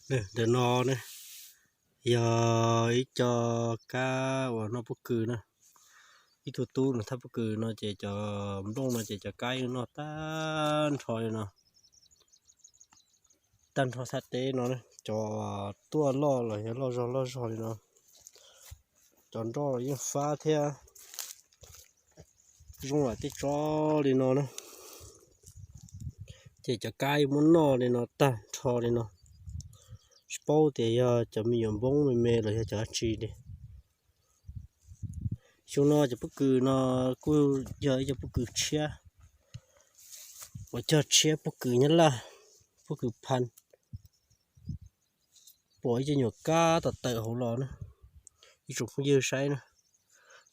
Ntawm no ne yog ib co kab uas noj pob kws na. Ib tug tub nws thaj pob kws no ces cov nplooj no ces cov kab yeej noj tag nrho li no. Tag nrho thaj teb no, cov tuaj loj los yog loj zog loj zog li no. Cov nroj yeej fab thiab zoo li tej tsob li no na. Ces cov kab yeej muab noj li no tag nrho li no. Tsis paub tias yog cov me nyuam npoob me me los yog cov dab tsi li. Xyoo no cov pob kws no kuj yog ib co pob kws tshiab uas cog tshiab, pob kws nyab laj, pob kws phan. Pom ib co nyuam kab tom tawm hauv los na, ib tsoom phooj ywg saib na.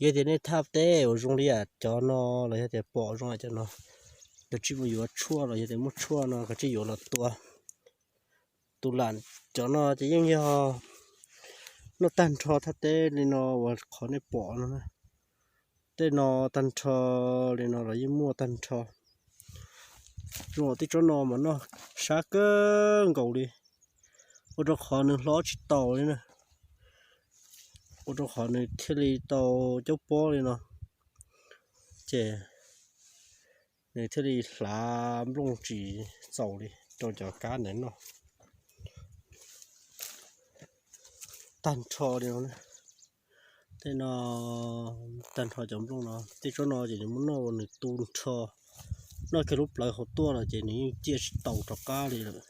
Yog tias nej thaj teb uas zoo li yam cov no los yog tias pom zoo yam cov no, koj tsij mus yuav tshuaj los yog tias muaj tshuaj no koj tsij yuav los tua. Tus lam cov no ces yeej yog noj tag nrho thaj teb li no uas qhov nej pom no na. Tej no tag nrho li no los yeej muaj tag nrho. Zoo tej tsob no mas noj sab kawg nkaus li, ua rau qhov nws hlob tsis taus li na, ua rau qhov nws thiaj li tau caub pob li no, ces nws thiaj li hlav nplooj tsis txaus li rau cov kab ntawd noj. Tag nrho li no, tej no tag nrho cov nplooj no, tej tsob no ces nws muab noj ua nws tu nrho, noj kiag lub plawv hauv tuaj los ces nws yeej ciaj tsis taus rov qab li lawm.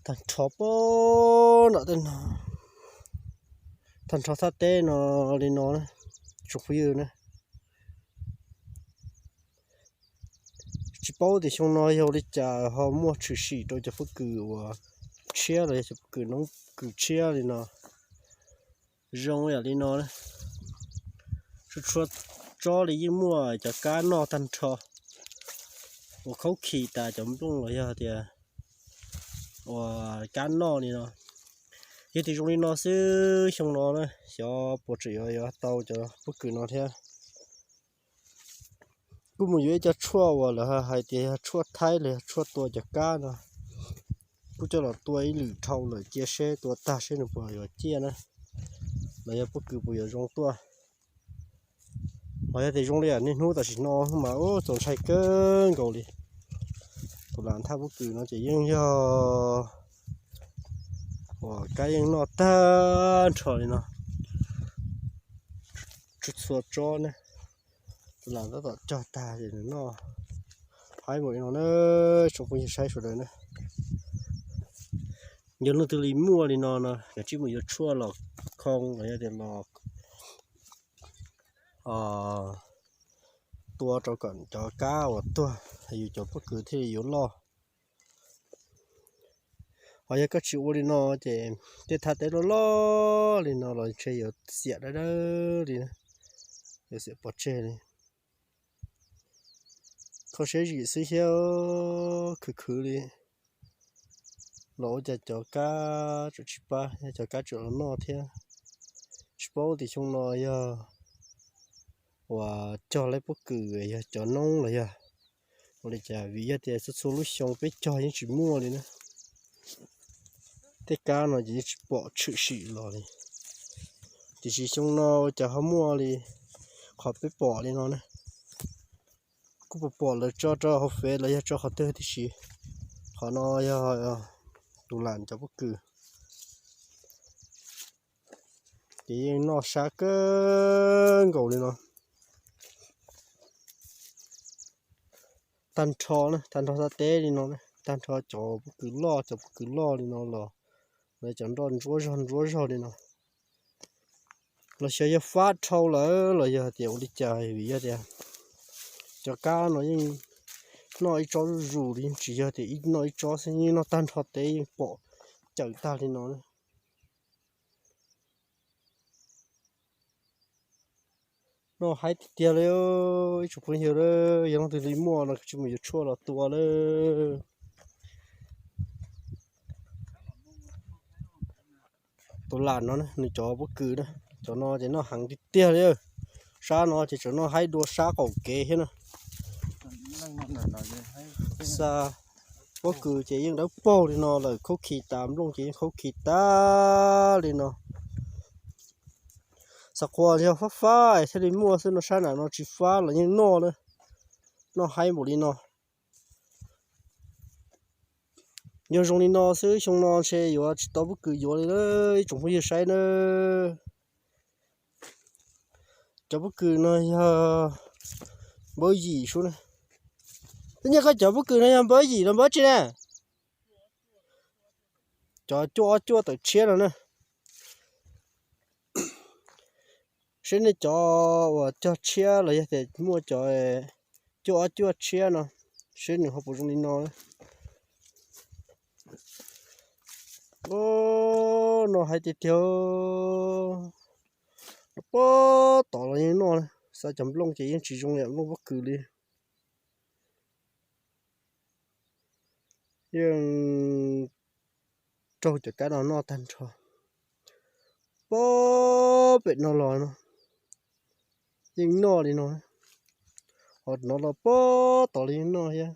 Tag nrho pob nram tej no, tag nrho thaj teb no li no na, tsoom phooj ywg na. Tsis paub tias xyoo no yog li cas ho muaj tshwm sim rau cov pob kws uas tshiab los yog cov pob kws noob kws tshiab li no. Zoo yam li no, txhua txhua tsob li yeej muaj cov kab noj tag nrho, uas khaub khi tas cov nplooj los yog tias uas kab noj li no. Yog tias zoo li no xwb xyoo no na, xyov puas tseem yuav yuav tau cov pob kws no thiab. Kuj mus yuav ib co tshuaj uas lawv hais tias yog tshuaj thaib los yog tshuaj tua cov kab no. Kuj coj los tua ib lwm dhau lawm cia seb tua tag seb nws puas yuav ciaj na, los yog pob kws puas yuav zoo tuaj. Ho yog tias zoo li niaj hnub tam sim no mas ua txaus ntshai kawg nkaus li. Tus lam thaj pob kws no ces yeej yog uas kab yeej noj tag nrho li no. Txhua txhua tsob ne, tus lam tab tom cog tag ces nws noj. Haib npaum li no na, tsoom phooj ywg saib sawv daws na. Yog leej twg li muaj li no no, kav tsij mus yuav tshuaj los khoo los yog tias los tua rau kom cov kab uas tuag, yus cov pob kws thiaj li yuav loj. Ho yog koj tsis ua li no ces tej thaj teb loj loj li no los ntshe yuav xiam dawb dawb li, yuav xiam pov tseg li. Kho siab zim xwb thiab, khwv khwv li los ua cas cov kab tseem tsis pab, yog cov kab tseem los noj thiab. Tsis paub tias xyoo no yog uas cog lawm pob kws yog cov noob los yog ua li cas, vim yog tias txhua txhua lub xyoo peb cog yeej tsis muaj li na. Tej kab no ces yeej tsis pom tshwm sim los li, tiam sis xyoo no ua cas ho muaj li qhov peb pom li no na. Kuj pom pom lawv tso rau hauv fev los yog tso qhov twg tiam sis qhov no yog tus lam cov pob kws ces yeej noj sab kawg nkaus li no. Tag nrho na, tag nrho thaj teb li no, tag nrho cov pob kws loj, cov pob kws loj li no los, lawv cov nroj ntsuab zog ntsuab zog li no. Los xyov yog fab dhau lawm los yog tias ua li cas, vim yog tias cov kab no yeej noj ib tsob zuj zus li, tsis yog tias ib noj ib tsob xwb, yeej noj tag nrho teb yeej pom cawm tag li no. Noj haib tiag tiag li, ib tsoom phooj ywg, yog leej twg li muaj no kav tsij mus yuav tshuaj los tua lawm. Tus lam no nws cov pob kws na, cov no ces noj heev tiag tiag li. Sab no ces tseem noj haib dua sab qaum kev thiab na. Xa Pob kws ces yeej dawb paug li no lawm, khaub khi tas, nplooj ces yeej khaub khi tas li no. Xav qhuas yog fab fab thiaj li muaj xwb no, sab nram no tsis fab los yeej noj na, noj haib npaum li no. Yog zoo li no xwb xyoo no ntshe yuav tsis tau pob kws yuav li lawm ib tsoom phooj ywg saib na. Cov pob kws no yog npawb yim sub na. Twb nyuaj koj cov pob kws no yog npawb yim los npawb tsi na? Cov cuaj ob cuaj tawm tshiab no na. Seb nej cov uas cog tshiab los yog tias muaj cov cuaj ob cuaj tshiab no, seb nws ho puas zoo li no. Ub, no hais tiag tiag, pob tom los yeej noj, xav cov nplooj ces yeej tsis zoo li nplooj pob kws li. Yeej raug cov kab no noj tag nrho. Pob pem no los no yeej noj li no, ho no los pob tom los yeej noj thiab.